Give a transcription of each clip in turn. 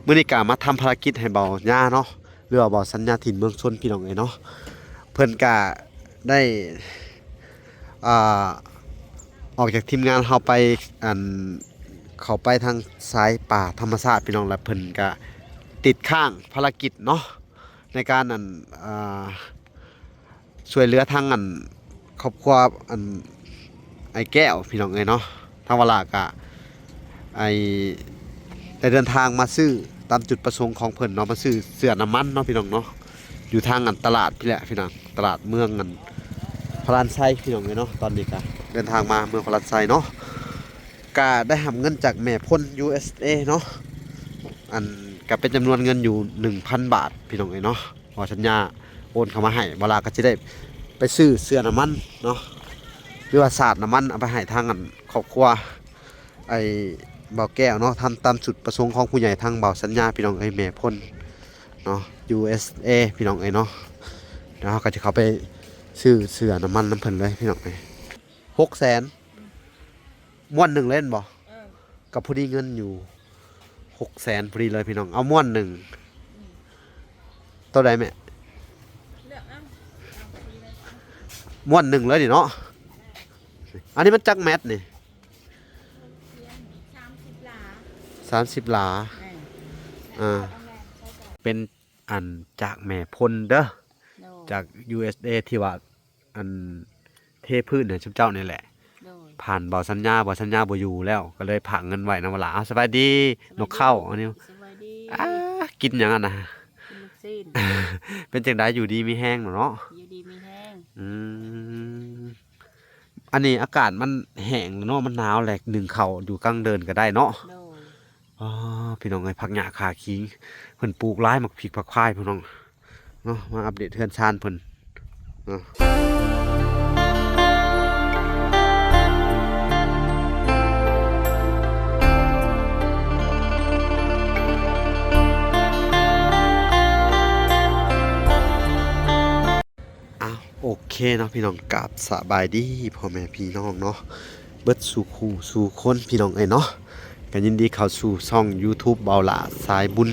ມື້ນີ້ກະມາທຳພາລະກິດໃຫ້ເບົາຍາເນາະ ຫຼືວ່າເບົາສັນຍາຖິ່ນເມືອງຊົນ ພີ່ນ້ອງເອີຍເນາະ. ເພິ່ນກະໄດ້ ອ່າ ອອກຈາກທີມງານເຮົາໄປ ອັນ ເຂົ້າໄປທາງສາຍປ່າທຳມະຊາດ ພີ່ນ້ອງ ແລະ ເພິ່ນກະຕິດຄ້າງພາລະກິດເນາະ ໃນການ ອັນ ອ່າ ຊ່ວຍເຫຼືອທາງ ອັນ ຄອບຄົວ ອັນ ອ້າຍແກ້ວ ພີ່ນ້ອງເອີຍເນາະ. ທາງວາລາກະ ໄອ້ ໄດ້ເດີນທາງມາຊື້ຕາມຈຸດປະສົງຂອງເພິ່ນເນາະ ມາຊື້ເສື້ອນ້ຳມັນເນາະ ພີ່ນ້ອງເນາະ ຢູ່ທາງ ອັນ ຕະຫຼາດພີ້ແຫຼະ ພີ່ນ້ອງ ຕະຫຼາດເມືອງ ອັນ ພະລານໄຊ ພີ່ນ້ອງເອີຍເນາະ. ຕອນນີ້ກະເດີນທາງມາເມືອງພະລານໄຊເນາະ ກະໄດ້ຮັບເງິນຈາກແມ່ພົນ ຢູເອສເອ ເນາະ ອັນ ກະເປັນຈຳນວນເງິນຢູ່ໜຶ່ງພັນບາດ ພີ່ນ້ອງເອີຍເນາະ. ເບົາສັນຍາໂອນເຂົ້າມາໃຫ້ ວາລາກະຊິໄດ້ໄປຊື້ເສື້ອນ້ຳມັນເນາະ ຫຼືວ່າສາດນ້ຳມັນເອົາໄປໃຫ້ທາງ ອັນ ຄອບຄົວ ໄອ້ ເບົາແກ້ວເນາະ ທຳຕາມຈຸດປະສົງຂອງຜູ້ໃຫຍ່ທາງເບົາສັນຍາ ພີ່ນ້ອງເອີຍ ແມ່ພົນເນາະ ຢູເອສເອ ພີ່ນ້ອງເອີຍເນາະ. ແລ້ວເຮົາກະຈະເຂົ້າໄປຊື້ເສື້ອນ້ຳມັນນຳເພິ່ນເລີຍ ພີ່ນ້ອງເອີຍ. ຫົກແສນ ມ້ວນໜຶ່ງເລີຍແມ່ນບໍ່? ເອີ ກະພໍດີເງິນຢູ່ຫົກແສນພໍດີເລີຍ ພີ່ນ້ອງ. ເອົາມ້ວນໜຶ່ງ ອືມ ໂຕໃດແມ່? ເລືອກເອົາ ເອົາສີໃດກໍເອົາ ມ້ວນໜຶ່ງເລີຍນີ້ເນາະ. ອັນນີ້ມັນຈັກແມັດນີ້? ສາມສິບຫຼາ ສາມສິບຫຼາ ເອີ ອ່າ ເປັນ ອັນ ຈາກແມ່ພົນເດີ ໂດຍ ຈາກ ຢູເອສເອ ທີ່ວ່າ ອັນ ເທພື້ນໃຫ້ຊຸມເຈົ້ານີ້ແຫຼະ ໂດຍ ຜ່ານເບົາສັນຍາ ເບົາສັນຍາບໍ່ຢູ່ແລ້ວ ກໍເລີຍຝາກເງິນໄວ້ນຳວາລາ. ເອົາ ສະບາຍດີ ສະບາຍດີ ນົກເຂົ້າ ອັນນີ້ ສະບາຍດີ ອ່າ ກິນຫຍັງອັນນະ? ກິນລູກຊີ້ນ ເປັນຈັ່ງໃດ ຢູ່ດີມີແຮງເນາະ? ຢູ່ດີມີແຮງ ອືມ ອັນນີ້ອາກາດມັນແຫ້ງເນາະ ມັນໜາວແຫຼະ ໜຶ້ງເຂົ້າຢູ່ກາງເດີ່ນກໍໄດ້ເນາະ ໂດຍ. ອໍ ພີ່ນ້ອງເອີຍ ຜັກຫຍ້າຂາຄີງ ເພິ່ນປູກຫຼາຍ ໝາກພິກຜັກຄວາຍ ພີ່ນ້ອງເນາະ. ມາອັບເດດເຮືອນຊານເພິ່ນເນາະ. ອ້າວ ໂອເຄເນາະ ພີ່ນ້ອງ ກາບສະບາຍດີພໍ່ແມ່ພີ່ນ້ອງເນາະ ເບິດສູ່ຄູ່ສູ່ຄົນ ພີ່ນ້ອງເອີຍເນາະ. ກໍຍິນດີເຂົ້າສູ່ຊ່ອງ YouTube ເບົາຫຼ້າສາຍບຸນ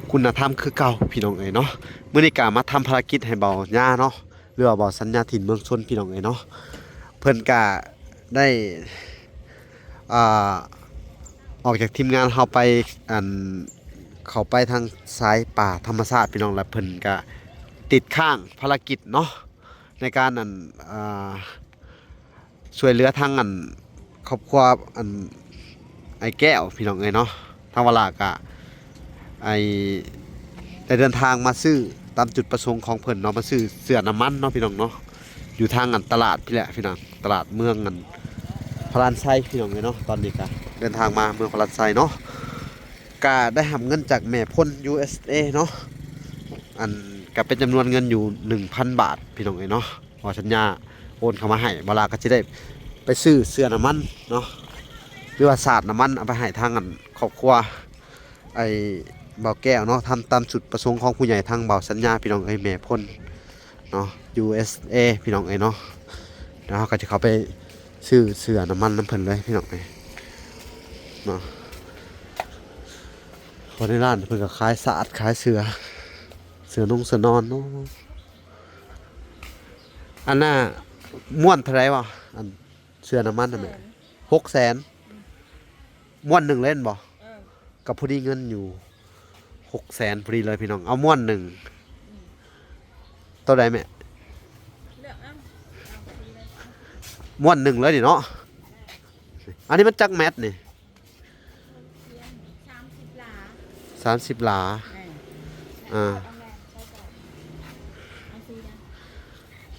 ຄຸນນະທຳຄືເກົ່າ ພີ່ນ້ອງເອີຍເນາະ. ມື້ນີ້ກໍມາທຳພາລະກິດໃຫ້ເບົາຍາເນາະ ຫຼືວ່າເບົາສັນຍາຖິ່ນເມືອງຊົນ ພີ່ນ້ອງເອີຍເນາະ. ເພິ່ນກໍໄດ້ ອ່າ ອອກຈາກທີມງານເຮົາໄປ ອັນ ເຂົ້າໄປທາງສາຍປ່າທຳມະຊາດ ພີ່ນ້ອງ ແລະ ເພິ່ນກະຕິດຄ້າງພາລະກິດເນາະ ໃນການ ອັນ ອ່າ ຊ່ວຍເຫຼືອທາງ ອັນ ຄອບຄົວ ອັນ ອ້າຍແກ້ວ ພີ່ນ້ອງເອີຍເນາະ. ທາງວາລາກະ ໄອ້ ໄດ້ເດີນທາງມາຊື້ຕາມຈຸດປະສົງຂອງເພິ່ນເນາະ ມາຊື້ເສື້ອນ້ຳມັນເນາະ ພີ່ນ້ອງເນາະ ຢູ່ທາງ ອັນ ຕະຫຼາດພີ້ແຫຼະ ພີ່ນ້ອງ ຕະຫຼາດເມືອງ ອັນ ພະລານໄຊ ພີ່ນ້ອງເອີຍເນາະ. ຕອນນີ້ກະເດີນທາງມາເມືອງພະລານໄຊເນາະ ກະໄດ້ຮັບເງິນຈາກແມ່ພົນ ຢູເອສເອ ເນາະ ອັນ ກະເປັນຈຳນວນເງິນຢູ່ໜຶ່ງພັນບາດ ພີ່ນ້ອງເອີຍເນາະ. ເບົາສັນຍາໂອນເຂົ້າມາໃຫ້ ວາລາກະຊິໄດ້ໄປຊື້ເສື້ອນ້ຳມັນເນາະ ຫຼືວ່າສາດນ້ຳມັນເອົາໄປໃຫ້ທາງ ອັນ ຄອບຄົວ ໄອ້ ເບົາແກ້ວເນາະ ທຳຕາມຈຸດປະສົງຂອງຜູ້ໃຫຍ່ທາງເບົາສັນຍາ ພີ່ນ້ອງເອີຍ ແມ່ພົນເນາະ ຢູເອສເອ ພີ່ນ້ອງເອີຍເນາະ. ແລ້ວເຮົາກໍຈະເຂົ້າໄປຊື້ເສື້ອນ້ຳມັນນຳເພິ່ນເລີຍ ພີ່ນ້ອງເອີຍເນາະ. ເພາະໃນຮ້ານເພິ່ນກໍຂາຍສາດຂາຍເສື້ອ ເສື້ອນຸ່ງເສື້ອນອນເນາະ. ອັນນ່າ ມ້ວນເທົ່າໃດວະ? ອັນ ເສື້ອນ້ຳມັນນະແມ່ ຫົກແສນ ອືມ ມ້ວນໜຶ່ງເລີຍແມ່ນບໍ່? ເອີ ກໍພໍດີເງິນຢູ່ຫົກແສນພໍດີເລີຍ ພີ່ນ້ອງ. ເອົາມ້ວນໜຶ່ງ ອືມ ໂຕໃດແມ່? ເລືອກເອົາ ເອົາສີໃດກໍເອົາ ມ້ວນໜຶ່ງເລີຍນີ້ເນາະ. ອັນນີ້ມັນຈັກແມັດນີ້? ສາມສິບຫຼາ ສາມສິບຫຼາ ເອີ ອ່າ ເອົາແມ່ນໃສ່ກ່ອນ ເອົາສີໃດ?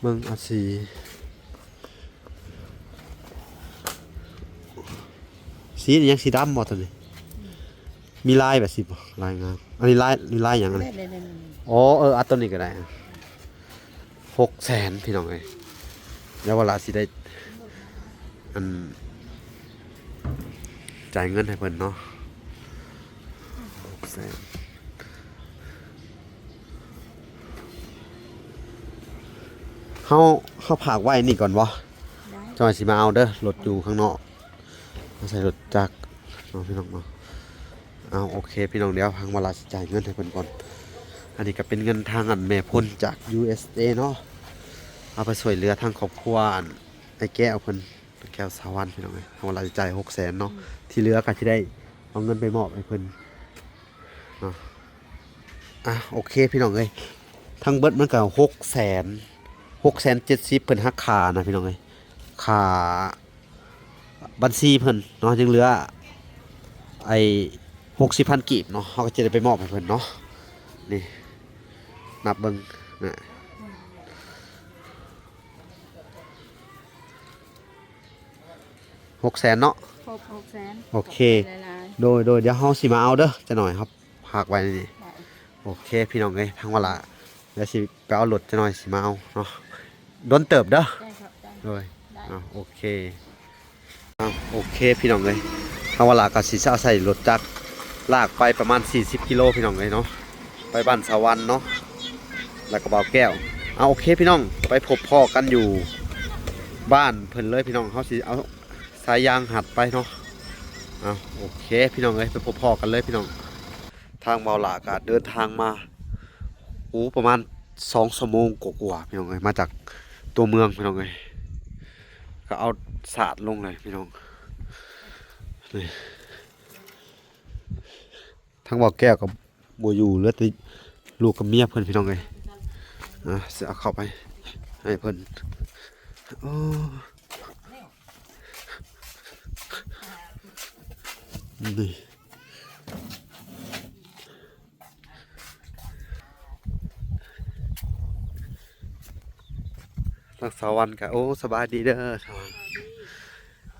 ເບິ່ງເອົາສີ ສີນີ້ຍັງສີດຳບໍ່ຕົວນີ້? ອືມ ມີລາຍແບບສີບໍ່? ລາຍງາມ. ອັນນີ້ລາຍ ນີ້ລາຍຫຍັງອັນນີ້? ນີ້ໆໆໆ ອໍ ເອີ ເອົາຕົວນີ້ກໍໄດ້. ຫົກແສນ ພີ່ນ້ອງເອີຍ. ແລ້ວວາລາຊິໄດ້ ອັນ ຈ່າຍເງິນໃຫ້ເພິ່ນເນາະ ຫົກແສນ. ເຮົາ ເຮົາຝາກໄວ້ນີ້ກ່ອນບໍ່? ໄດ້ ຈັ່ງຊິມາເອົາເດີ ລົດຢູ່ຂ້າງນອກ. ມາໃສ່ລົດຈັກເນາະ ພີ່ນ້ອງເນາະ. ເອົາ ໂອເຄ ພີ່ນ້ອງ ດຽວທາງວາລາຊິຈ່າຍເງິນໃຫ້ເພິ່ນກ່ອນ. ອັນນີ້ກໍເປັນເງິນທາງອັນແມ່ພົນຈາກ ຢູເອສເອ ເນາະ ເອົາໄປຊ່ວຍເຫຼືອທາງຄອບຄົວອັນອ້າຍແກ້ວເພິ່ນ ແກ້ວສາວັນ ພີ່ນ້ອງເອີຍ. ທາງວາລາຊິຈ່າຍຫົກແສນເນາະ ທີ່ເຫຼືອກໍຊິໄດ້ເອົາເງິນໄປມອບໃຫ້ເພິ່ນເນາະ. ອ່ະ ໂອເຄ ພີ່ນ້ອງເອີຍ ທັງເບິດມັນກໍຫົກແສນ ຫົກແສນເຈັດສິບ ເພິ່ນຫັກຄ່ານະ ພີ່ນ້ອງເອີຍ ຄ່າ ບັນຊີເພິ່ນເນາະ ຍັງເຫຼືອໄອ້ຫົກສິບພັນກີບເນາະ ເຮົາກໍຈະໄດ້ໄປມອບໃຫ້ເພິ່ນເນາະ. ນີ້ ນັບເບິ່ງນະ ຫົກແສນເນາະ ຄົບຫົກແສນ ໂອເຄ ຂອບໃຈຫຼາຍໆ ໂດຍ ໂດຍ ດຽວເຮົາຊິມາເອົາເດີ ຈັກໜ້ອຍເຮົາຝາກໄວ້ໃນນີ້ ໄດ້ ໂອເຄ ພີ່ນ້ອງເອີຍ ທາງວາລາ ດຽວຊິໄປເອົາລົດຈັກໜ້ອຍ ຊິມາເອົາເນາະ ດົນເຕີບເດີ ໄດ້ ຂອບໃຈ ໂດຍ ໄດ້ ອ່າ ໂອເຄ ອ່າ ໂອເຄ ພີ່ນ້ອງເອີຍ ທາງວາລາກໍຊິເອົາໃສ່ລົດຈັກ ລາກໄປປະມານສີ່ສິບກິໂລ ພີ່ນ້ອງເອີຍເນາະ ໄປບ້ານສາວັນເນາະ ແລ້ວກໍບ່າວແກ້ວ. ອ່າ ໂອເຄ ພີ່ນ້ອງ ໄປພົບພໍ້ກັນຢູ່ບ້ານເພິ່ນເລີຍ ພີ່ນ້ອງ ເຮົາຊິເອົາສາຍຢາງຮັດໄປເນາະ. ອ່າ ໂອເຄ ພີ່ນ້ອງເອີຍ ໄປພົບພໍ້ກັນເລີຍ ພີ່ນ້ອງ. ທາງບ່າວຫຼ້າກໍເດີນທາງມາ ໂອ້ ປະມານສອງຊົ່ວໂມງກວ່າໆ ພີ່ນ້ອງເອີຍ ມາຈາກຕົວເມືອງ ພີ່ນ້ອງເອີຍ ກໍເອົາສາດລົງເລີຍ ພີ່ນ້ອງ. ນີ້ ທາງບ່າວແກ້ວກໍບໍ່ຢູ່ ເຫຼືອແຕ່ລູກກັບເມຍເພິ່ນ ພີ່ນ້ອງເອີຍ. ອ່າ ຊິເອົາເຂົ້າໄປໃຫ້ເພິ່ນ ໂອ້ ນີ້ ທາງສາວັນກະ ໂອ້ ສະບາຍດີເດີສາວັນ.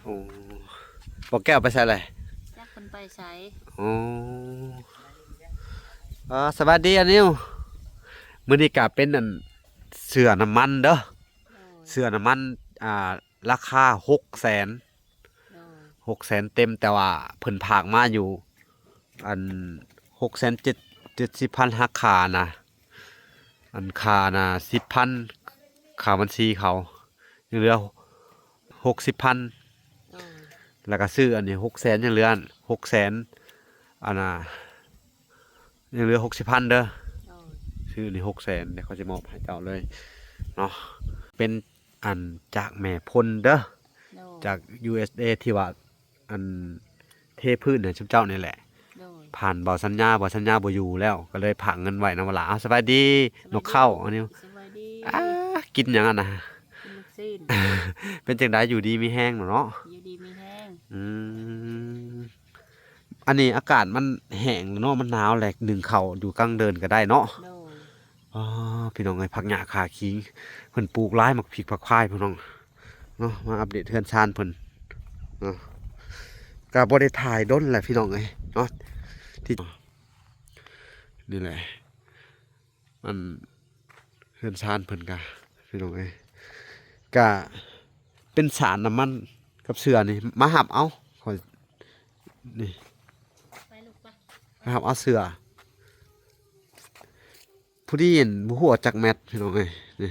ໂອ້ ບ່າວແກ້ວໄປໃສແຫຼະ? ຈັກເພິ່ນໄປໃສ. ໂອ້ ອ່າ ສະບາຍດີອານິວ. ມື້ນີ້ກະເປັນອັນເສື້ອນ້ຳມັນເດີ ໂດຍ ເສື້ອນ້ຳມັນ ອ່າ ລາຄາຫົກແສນ ໂດຍ ຫົກແສນເຕັມ ແຕ່ວ່າເພິ່ນຝາກມາຢູ່ ອັນ ຫົກແສນເຈັດ ເຈັດສິບພັນ ຫັກຄ່ານະ ອັນຄ່ານະສິບພັນ ຄ່າບັນຊີເຂົາ ຍັງເຫຼືອຫົກສິບພັນ ໂດຍ ແລ້ວກໍຊື້ອັນນີ້ຫົກແສນ ຍັງເຫຼືອຫົກແສນ ອັນນ່າ ຍັງເຫຼືອຫົກສິບພັນເດີ ໂດຍ ຊື້ນີ້ຫົກແສນ ດຽວເຂົາຊິມອບໃຫ້ເຈົ້າເລີຍເນາະ ເປັນອັນຈາກແມ່ພົນເດີ ໂດຍ ຈາກ ຢູເອສເອ ທີ່ວ່າອັນເທພື້ນໃຫ້ຊຸມເຈົ້ານີ້ແຫຼະ ໂດຍ ຜ່ານບ່າວສັນຍາ ບ່າວສັນຍາບໍ່ຢູ່ແລ້ວ ກໍເລີຍຝາກເງິນໄວ້ນຳວ່າລະ. ອ້າວ ສະບາຍດີ ສະບາຍດີ ນົກເຂົ້າ ອັນນີ້ ສະບາຍດີ ອ້າ ກິນຫຍັງອັນນະ? ກິນລູກຊີ້ນ ເປັນຈັ່ງໃດ ຢູ່ດີມີແຮງເນາະ? ຢູ່ດີມີແຮງ ອືມ ອັນນີ້ອາກາດມັນແຫ້ງເນາະ ມັນໜາວແຫຼະ ໜຶ້ງເຂົ້າຢູ່ກາງເດີ່ນກໍໄດ້ເນາະ ໂດຍ. ອໍ ພີ່ນ້ອງເອີຍ ຜັກຫຍ້າຂາຄີງ ເພິ່ນປູກຫຼາຍ ໝາກພິກຜັກພາຍ ພີ່ນ້ອງເນາະ. ມາອັບເດດເຮືອນຊານເພິ່ນເນາະ ກໍບໍ່ໄດ້ຖ່າຍດົນແຫຼະ ພີ່ນ້ອງເອີຍເນາະ ທີ່ ນີ້ແຫຼະ ອັນ ເຮືອນຊານເພິ່ນກະ ພີ່ນ້ອງເອີຍ ກະເປັນສານນ້ຳມັນກັບເສື້ອນີ້ ມາຮັບເອົາ ຂ້ອຍ ນີ້ ໄປລູກໄປ ມາຮັບເອົາເສື້ອ ພໍດີ ອັນ ບໍ່ຮູ້ວ່າຈັກແມັດ ພີ່ນ້ອງເອີຍ ນີ້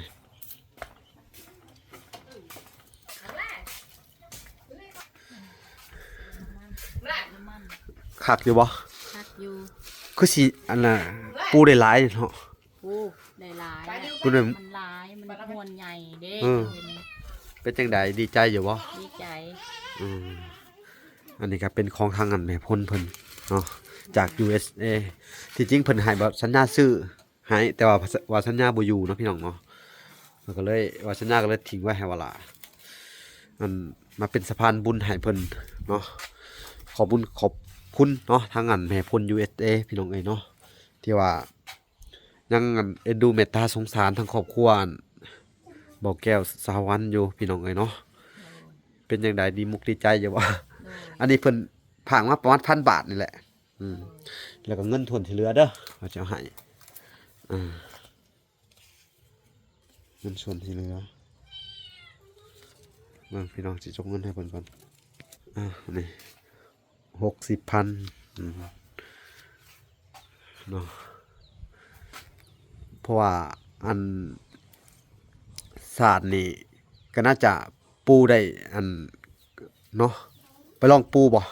ຄັກຢູ່ບໍ່? ຄັກຢູ່ ຄືຊິ ອັນນ່າ ປູໄດ້ຫຼາຍເນາະ. ໂອ້ ໄດ້ຫຼາຍ ມັນຫຼາຍ ມັນມ່ວນໃຫຍ່ເດ້ ເອີ ເປັນຈັ່ງໃດ ດີໃຈຢູ່ບໍ່? ດີໃຈ ອືມ ອັນນີ້ກໍເປັນຂອງທາງອັນແມ່ພົນເພິ່ນເນາະ ຈາກ ຢູເອສເອ ທີ່ຈິງເພິ່ນໃຫ້ ແບບ ສັນຍາຊື້ໃຫ້ ແຕ່ວ່າ ວ່າສັນຍາບໍ່ຢູ່ເນາະ ພີ່ນ້ອງເນາະ ແລ້ວກໍເລີຍວ່າສັນຍາກໍເລີຍຖິ້ມໄວ້ໃຫ້ວ່າລະ ອັນ ມາເປັນສະພານບຸນໃຫ້ເພິ່ນເນາະ. ຂອບບຸນຂອບຄຸນເນາະ ທາງອັນແມ່ພົນ ຢູເອສເອ ພີ່ນ້ອງເອີຍເນາະ ທີ່ວ່າ ຍັງອັນເອັນດູເມດຕາສົງສານທາງຄອບຄົວອັນ ບໍ່ແກ້ວສາວັນຢູ່ ພີ່ນ້ອງເອີຍເນາະ. ເປັນຈັ່ງໃດ ດີມຸກດີໃຈຢູ່ບໍ່? ໂດຍ ອັນນີ້ເພິ່ນຝາກມາປະມານພັນບາດນີ້ແຫຼະ ອືມ ໂດຍ ແລ້ວກໍເງິນຖ້ວນທີ່ເຫຼືອເດີ ເຂົາຈະເອົາໃຫ້ ອ່າ ເງິນສ່ວນທີ່ເຫຼືອ ເບິ່ງ ພີ່ນ້ອງ ຊິຈົກເງິນໃຫ້ເພິ່ນກ່ອນ ອ່າ ນີ້ ຫົກສິບພັນ ອືມ ເນາະ ເພາະວ່າອັນສາດນີ້ກໍໜ້າຈະປູໄດ້ ອັນ ເນາະ ໄປລອງປູບໍ່?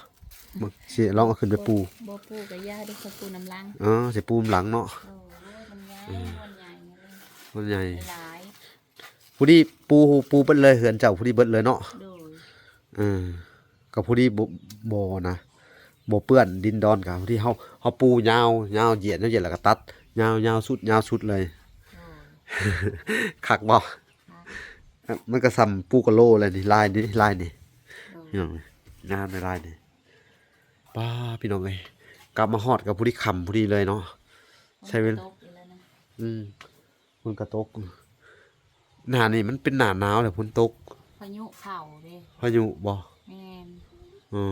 ເບິ່ງ ຊິລອງເອົາຂຶ້ນໄປປູ. ບໍ່ປູກໍຢ່າເດ້ ເຂົາປູນຳຫຼັງ. ອໍ ຊິປູນຳຫຼັງເນາະ. ໂອ້ ມັນໃຫຍ່ ມັນໃຫຍ່ ມັນໃຫຍ່ ຫຼາຍ. ພໍດີປູ ປູເບິດເລີຍ ເຮືອນເຈົ້າພໍດີເບິດເລີຍເນາະ. ໂດຍ ເອີ ກໍພໍດີ ບໍ່ ບໍ່ນະ ບໍ່ເປື້ອນດິນດອນ. ກໍພໍດີເຮົາ ເຮົາປູຍາວ ຍາວ ຢຽດ ຍາວຢຽດ ແລ້ວກໍຕັດຍາວ ຍາວສຸດ ຍາວສຸດເລີຍ. ໂດຍ ຄັກບໍ່? ຄັກ. ມັນກໍສ່ຳປູກະໂລແລ້ວນີ້ ລາຍນີ້ ລາຍນີ້. ໂດຍ ພີ່ນ້ອງ ງາມໃນລາຍນີ້. ປ້າ ພີ່ນ້ອງເອີຍ ກັບມາຮອດກໍພໍດີຄ່ຳພໍດີເລີຍເນາະ. ໃຊ້ເວລາ ຝົນກໍຕົກອີກແລ້ວນະ. ອືມ ຝົນກໍຕົກ. ໜ້ານີ້ມັນເປັນໜ້າໜາວແລ້ວ ຝົນຕົກ. ພາຍຸເຂົ້າເດ້. ພາຍຸບໍ່? ແມ່ນ. ເອີ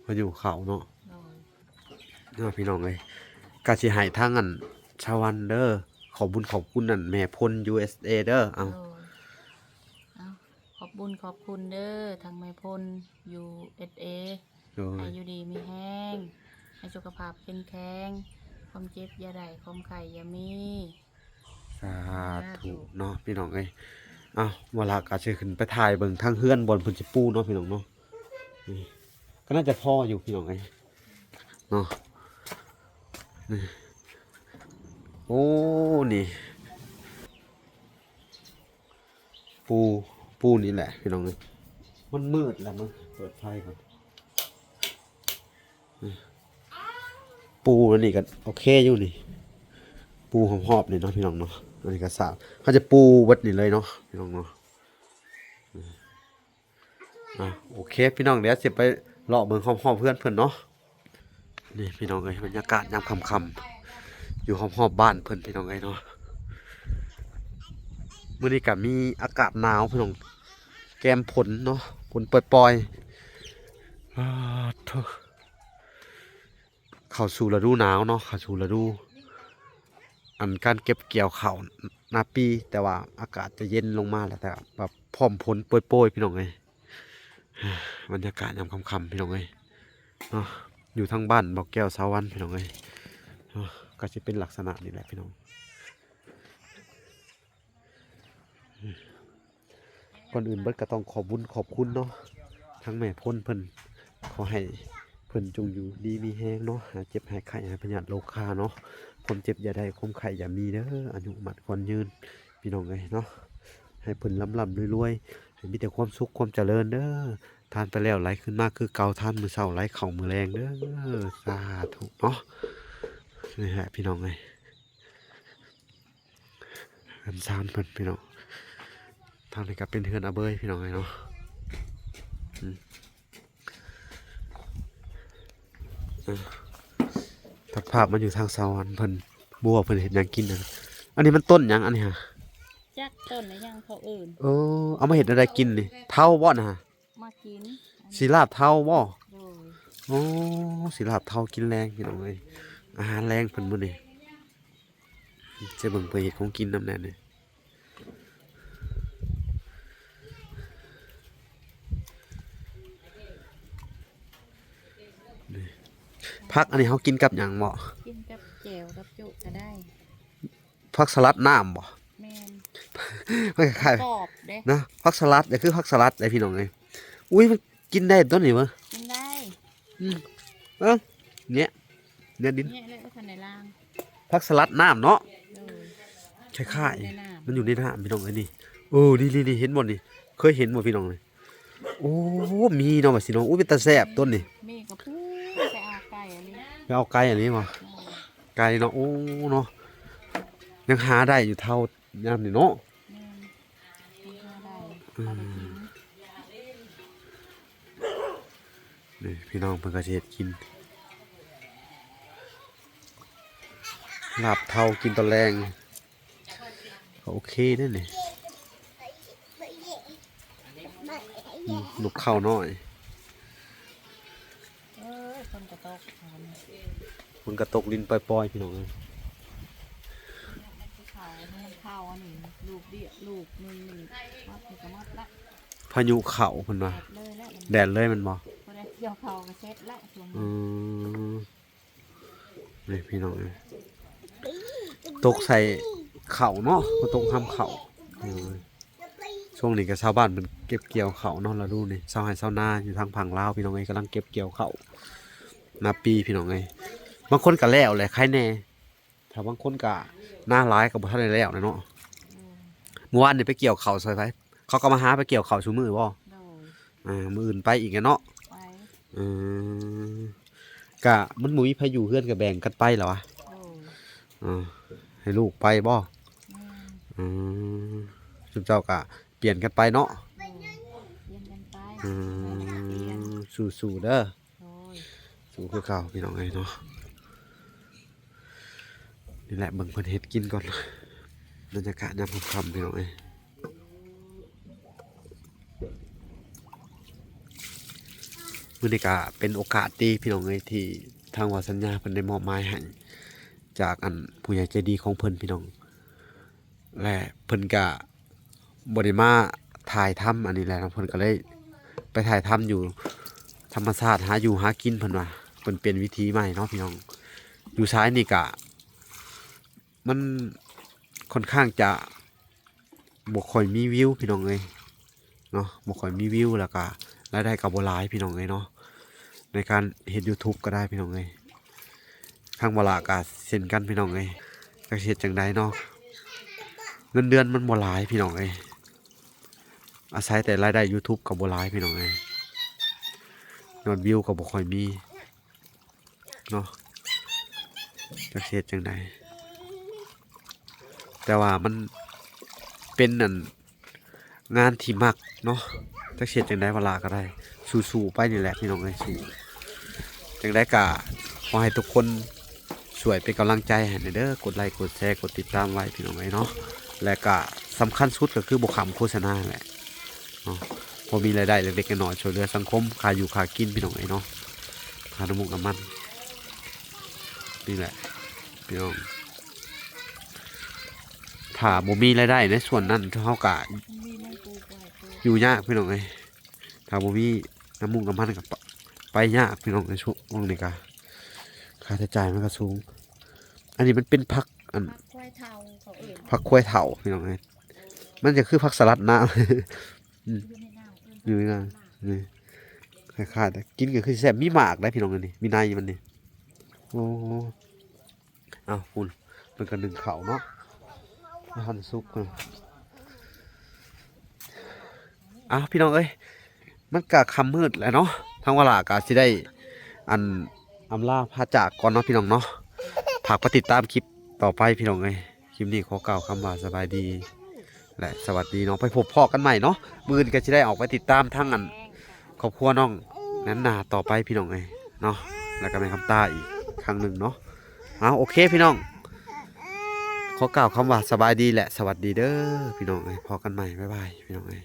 ພາຍຸເຂົ້າເນາະ. ໂດຍ ເນາະ ພີ່ນ້ອງເອີຍ ກໍຊິໃຫ້ທາງອັນສະຫວັນເດີ ຂອບບຸນຂອບຄຸນອັນແມ່ພົນ ຢູເອສເອ ເດີ. ເອົາ ໂດຍ ເອົາ ຂອບບຸນຂອບຄຸນເດີ ທາງແມ່ພົນ ຢູເອສເອ. ໂດຍ ໃຫ້ຢູ່ດີມີແຮງ ໃຫ້ສຸຂະພາບເຂັ້ມແຂງ ຄວາມເຈັບຢ່າໄດ້ ຄວາມໄຂ້ຢ່າມີ. ສາທຸເນາະ ພີ່ນ້ອງເອີຍ. ເອົ້າ ວ່າລະກໍຊິຂຶ້ນໄປຖ່າຍເບິ່ງທາງເຮືອນບ່ອນເພິ່ນຊິປູເນາະ ພີ່ນ້ອງເນາະ. ນີ້ກໍໜ້າຈະພໍຢູ່ ພີ່ນ້ອງເອີຍເນາະ. ນີ້ ໂອ້ ນີ້ ປູ ປູນີ້ແຫຼະ ພີ່ນ້ອງເອີຍ. ມັນມືດແລ້ວ ມາເປີດໄຟກ່ອນ. ປູອັນນີ້ກໍໂອເຄຢູ່ນີ້ ປູຮອບໆ ນີ້ເນາະ ພີ່ນ້ອງເນາະ. ອັນນີ້ກໍສາມ ເຂົາຈະປູເບິດນີ້ເລີຍເນາະ ພີ່ນ້ອງເນາະ. ອ່າ ໂອເຄ ພີ່ນ້ອງ ດຽວຊິໄປເລາະເບິ່ງຮອບໆ ເຮືອນເພິ່ນເນາະ. ນີ້ ພີ່ນ້ອງເອີຍ ບັນຍາກາດຍາມຄ່ຳໆ ຢູ່ຮອບໆ ບ້ານເພິ່ນ ພີ່ນ້ອງເອີຍເນາະ. ມື້ນີ້ກໍມີອາກາດໜາວ ພີ່ນ້ອງ ແກມຝົນເນາະ ຝົນປ່ອຍໆ. ອາ ໂທ້ ເຂົ້າສູ່ລະດູໜາວເນາະ ເຂົ້າສູ່ລະດູອັນການເກັບກ່ຽວເຂົ້ານາປີ ແຕ່ວ່າອາກາດຈະເຢັນລົງມາແລ້ວ ແຕ່ແບບພ້ອມຝົນໂປຍໆ ພີ່ນ້ອງເອີຍ. ບັນຍາກາດຍາມຄ່ຳໆ ພີ່ນ້ອງເອີຍເນາະ ຢູ່ທາງບ້ານບໍ່ແກ້ວ ສາວັນ ພີ່ນ້ອງເອີຍເນາະ. ກໍຊິເປັນລັກສະນະນີ້ແຫຼະ ພີ່ນ້ອງ. ກ່ອນອື່ນເບິດກໍຕ້ອງຂອບບຸນຂອບຄຸນເນາະ ທາງແມ່ພົນເພິ່ນ ຂໍໃຫ້ເພິ່ນຈົ່ງຢູ່ດີມີແຮງເນາະ ຫາຍເຈັບຫາຍໄຂ້ ຫາຍພະຍາດໂລຄາເນາະ. ຄວາມເຈັບຢ່າໄດ້ ຄວາມໄຂ້ຢ່າມີເດີ ອາຍຸໝັ້ນຂວັນຍືນ ພີ່ນ້ອງເອີຍເນາະ. ໃຫ້ເພິ່ນລ່ຳໆລວຍໆ ໃຫ້ມີແຕ່ຄວາມສຸກຄວາມຈະເລີນເດີ. ທານໄປແລ້ວໄຫຼຄືນມາຄືເກົ່າ ທານມື້ເຊົ້າໄຫຼເຂົ້າມື້ແລງເດີ ສາທຸເນາະ. ນີ້ແຫຼະ ພີ່ນ້ອງເອີຍ ເຮືອນຊານເພິ່ນ ພີ່ນ້ອງ. ທາງນີ້ກໍເປັນເຮືອນອາເບີຍ ພີ່ນ້ອງເອີຍເນາະ. ອືມ ເອີ ຕັດພາບມາຢູ່ທາງສາວັນເພິ່ນ ບໍ່ຮູ້ວ່າເພິ່ນເຮັດຫຍັງກິນ. ອັນນີ້ມັນຕົ້ນຫຍັງ ອັນນີ້ຫະ? ຈັກຕົ້ນອີຫຍັງເຂົາເອີ້ນ. ເອີ ເອົາມາເຮັດແນວໃດກິນນີ້? ເທົາບໍ່ນະ? ມາກິນ ຊິລາບເທົາບໍ່? ໂດຍ ໂອ້ ຊິລາບເທົາກິນແລງ ພີ່ນ້ອງເອີຍ. ອາຫານແລງເພິ່ນມື້ນີ້ ຈະເບິ່ງເພິ່ນເຮັດຂອງກິນນຳແດ່ນີ້. ນີ້ ຜັກອັນນີ້ເຮົາກິນກັບຫຍັງເບາະ? ກິນກັບແຈ່ວກັບຈຸກໍໄດ້. ຜັກສະຫຼັດນ້ຳບໍ່? ແມ່ນ ມັນຄ້າຍໆ ກອບເດ້ ນະ ຜັກສະຫຼັດ ກໍຄືຜັກສະຫຼັດເດ້ ພີ່ນ້ອງເອີຍ. ອຸ້ຍ ມັນກິນໄດ້ຕົວນີ້ເວີ້ຍ ກິນໄດ້. ອືມ ເອີ ແງະ ແງະດິນ ແງະແລ້ວກໍທັນໄດ້ລ້າງ. ຜັກສະຫຼັດນ້ຳເນາະ. ໂດຍ ຄ້າຍໆ ມັນຢູ່ໃນນ້ຳ ພີ່ນ້ອງເອີຍນີ້. ເອີ ນີ້ໆ ເຫັນບໍ່ນີ້? ເຄີຍເຫັນບໍ່ ພີ່ນ້ອງເອີຍ? ໂອ້ ມີເນາະ ວ່າຊິເນາະ. ໂອ້ ເປັນຕາແຊບຕົ້ນນີ້. ມີກະປູໄປເອົາໄກ່ອັນນີ້ ໄປເອົາໄກ່ອັນນີ້ບໍ່? ເອີ ໄກ່ເນາະ. ໂອ້ ເນາະ ຍັງຫາໄດ້ຢູ່ເທົ່າຍາມນີ້ເນາະ. ແມ່ນ ຍັງຫາໄດ້ ອືມ ເອົາໄປກິນ. ນີ້ພີ່ນ້ອງເພິ່ນກໍຊິເຮັດກິນ ລາບເທົາກິນຕອນແລງ. ກໍໂອເຄເດ້ນີ້. ອືມ ນົກເຂົານ້ອຍ. ເອີຍ ຝົນກະຕົກ ຝົນກະຕົກ ດິນປ່ອຍໆ ພີ່ນ້ອງເອີຍ. ເຂົາ ມັນເຂົ້າອັນນີ້ ລູກດຽວ ລູກໜຶ່ງນີ້ ມັດນີ້ກໍໝົດລະ. ພາຍຸເຂົ້າເພິ່ນວ່າ ແດດເລີຍແລ້ວ ແດດເລີຍແມ່ນບໍ່? ບໍ່ໄດ້ກ່ຽວເຂົ້າກໍເສັດລະຊ່ວງນີ້. ອືມ ນີ້ພີ່ນ້ອງເອີຍ ຕົກໃສ່ເຂົ້າເນາະ ບໍ່ຕົກຮຳເຂົ້າ. ເອີ ໂຊ ຊ່ວງນີ້ກໍຊາວບ້ານເພິ່ນເກັບກ່ຽວເຂົ້າເນາະ ລະດູນີ້ ຊາວໄຮ່ຊາວນາຢູ່ທາງຝັ່ງລາວ ພີ່ນ້ອງເອີຍ ກຳລັງເກັບກ່ຽວເຂົ້ານາປີ ພີ່ນ້ອງເອີຍ. ບາງຄົນກໍແລ້ວແຫຼະ ໃຄແນ່ ຖ້າບາງຄົນກໍນາຫຼາຍກໍບໍ່ທັນໄດ້ແລ້ວແຫຼະເນາະ. ເມື່ອວານນີ້ໄປກ່ຽວເຂົ້າຊ່ອຍໃຜ? ເຂົາກໍມາຫາໄປກ່ຽວເຂົ້າຊຸມື້ບໍ່? ໂດຍ ອ່າ ມື້ອື່ນໄປອີກແຫຼະເນາະ. ໄປ ເອີ ກະມັນບໍ່ມີໃຜຢູ່ເຮືອນ ກະແບ່ງກັນໄປລະວະ. ໂດຍ ອ່າ ໃຫ້ລູກໄປບໍ່? ແມ່ນ ອືມ ຊຸມເຈົ້າກະປ່ຽນກັນໄປເນາະ. ໂດຍ ປ່ຽນກັນໄປ ອືມ ປ່ຽນ ສູ້ໆເດີ. ໂດຍ ສູ້ຄືເກົ່າ ພີ່ນ້ອງເອີຍເນາະ. ນີ້ແຫຼະ ເບິ່ງເພິ່ນເຮັດກິນກ່ອນ ບັນຍາກາດຍາມຄ່ຳໆ ພີ່ນ້ອງເອີຍ. ມື້ນີ້ກະເປັນໂອກາດດີ ພີ່ນ້ອງເອີຍ ທີ່ທາງວາສັນຍາເພິ່ນໄດ້ມອບໝາຍໃຫ້ ຈາກອັນຜູ້ໃຫຍ່ໃຈດີຂອງເພິ່ນ ພີ່ນ້ອງ ແລະ ເພິ່ນກະບໍ່ໄດ້ມາຖ່າຍທຳອັນນີ້ແຫຼະເນາະ ເພິ່ນກໍເລີຍໄປຖ່າຍທຳຢູ່ທຳມະຊາດ ຫາຢູ່ຫາກິນ ເພິ່ນວ່າ ເພິ່ນປ່ຽນວິຖີໃໝ່ເນາະ ພີ່ນ້ອງ. ຢູ່ຊາຍນີ້ກະມັນຄ່ອນຂ້າງຈະ ບໍ່ຄ່ອຍມີວິວ ພີ່ນ້ອງເອີຍເນາະ ບໍ່ຄ່ອຍມີວິວ ແລ້ວກະລາຍໄດ້ກໍບໍ່ຫຼາຍ ພີ່ນ້ອງເອີຍເນາະ ໃນການເຮັດຢູທູບກໍໄດ້ ພີ່ນ້ອງເອີຍ. ທາງວາລະກໍເຊັ່ນກັນ ພີ່ນ້ອງເອີຍ ຈັກຊິເຮັດຈັ່ງໃດເນາະ ເງິນເດືອນມັນບໍ່ຫຼາຍ ພີ່ນ້ອງເອີຍ ອາໄສແຕ່ລາຍໄດ້ຢູທູບກໍບໍ່ຫຼາຍ ພີ່ນ້ອງເອີຍ ຍອດວິວກໍບໍ່ຄ່ອຍມີ ເນາະ ຈັກຊິເຮັດຈັ່ງໃດ ແຕ່ວ່າມັນເປັນອັນງານທີ່ມັກເນາະ ຈັກຊິເຮັດຈັ່ງໃດ ວາລະກໍໄດ້ ສູ້ໆໄປນີ້ແຫຼະ ພີ່ນ້ອງເອີຍ ສູ້ ຈັ່ງໃດກໍຂໍໃຫ້ທຸກຄົນຊ່ວຍເປັນກຳລັງໃຈໃຫ້ແດ່ເດີ ກົດໄລ ກົດແຊ ກົດຕິດຕາມໄວ້ ພີ່ນ້ອງເອີຍເນາະ ແລະກໍສຳຄັນສຸດກໍຄືບໍ່ຂ້າມໂຄສະນາແຫຼະ ເນາະ ພໍມີລາຍໄດ້ເລັກໆນ້ອຍໆ ຊ່ວຍເຫຼືອສັງຄົມ ຄ່າຢູ່ຄ່າກິນ ພີ່ນ້ອງເອີຍເນາະ ຄ່ານ້ຳມັນ ນ້ຳມັນ ນີ້ແຫຼະ ພີ່ນ້ອງ ຖ້າບໍ່ມີລາຍໄດ້ໃນສ່ວນນັ້ນ ເຮົາກະຢູ່ຍາກ ພີ່ນ້ອງເອີຍ ຖ້າບໍ່ມີນ້ຳມັນ ນ້ຳມັນກະໄປຍາກ ພີ່ນ້ອງເອີຍ ຊ່ວງນີ້ກະຄ່າໃຊ້ຈ່າຍມັນກະສູງ ອັນນີ້ມັນເປັນຜັກ ອັນ ຜັກຄວາຍເຖົ້າ ພີ່ນ້ອງເອີຍ ມັນຈະຄືຜັກສະລັດນະ ອືມ ຢູ່ໃນນັ້ນນີ້ ຄ້າຍໆ ແຕ່ກິນກໍຄືແຊບ ມີໝາກໄດ໋ ພີ່ນ້ອງເອີຍ ນີ້ ມີໃນມັນນີ້ ໂອ້ ເອົາ ພຸ້ນ ເພິ່ນກໍໜຶ້ງເຂົ້າເນາະ ບໍ່ທັນສຸກເນາະ ເອົາ ພີ່ນ້ອງເອີຍ ມັນກະຄ່ຳມືດແລ້ວເນາະ ທາງວາລະກະຊິໄດ້ ອັນ ອຳລາພາຈາກກ່ອນເນາະ ພີ່ນ້ອງເນາະ ຝາກໄປຕິດຕາມຄລິບຕໍ່ໄປ ພີ່ນ້ອງເອີຍ ຄລິບນີ້ຂໍກ່າວຄຳວ່າສະບາຍດີ ແລະ ສະຫວັດດີເນາະ ໄປພົບພໍ້ກັນໃໝ່ເນາະ ມື້ອື່ນກໍຊິໄດ້ອອກໄປຕິດຕາມທາງອັນ ຄອບຄົວນ້ອງແນນນາຕໍ່ໄປ ພີ່ນ້ອງເອີຍເນາະ ແລ້ວກໍແມ່ຄຳຕາອີກຄັ້ງໜຶ່ງເນາະ ເອົາ ໂອເຄ ພີ່ນ້ອງ ຂໍກ່າວຄຳວ່າສະບາຍດີ ແລະ ສະຫວັດດີເດີ ພີ່ນ້ອງເອີຍ ພໍ້ກັນໃໝ່ ບາຍບາຍ ພີ່ນ້ອງເອີຍ.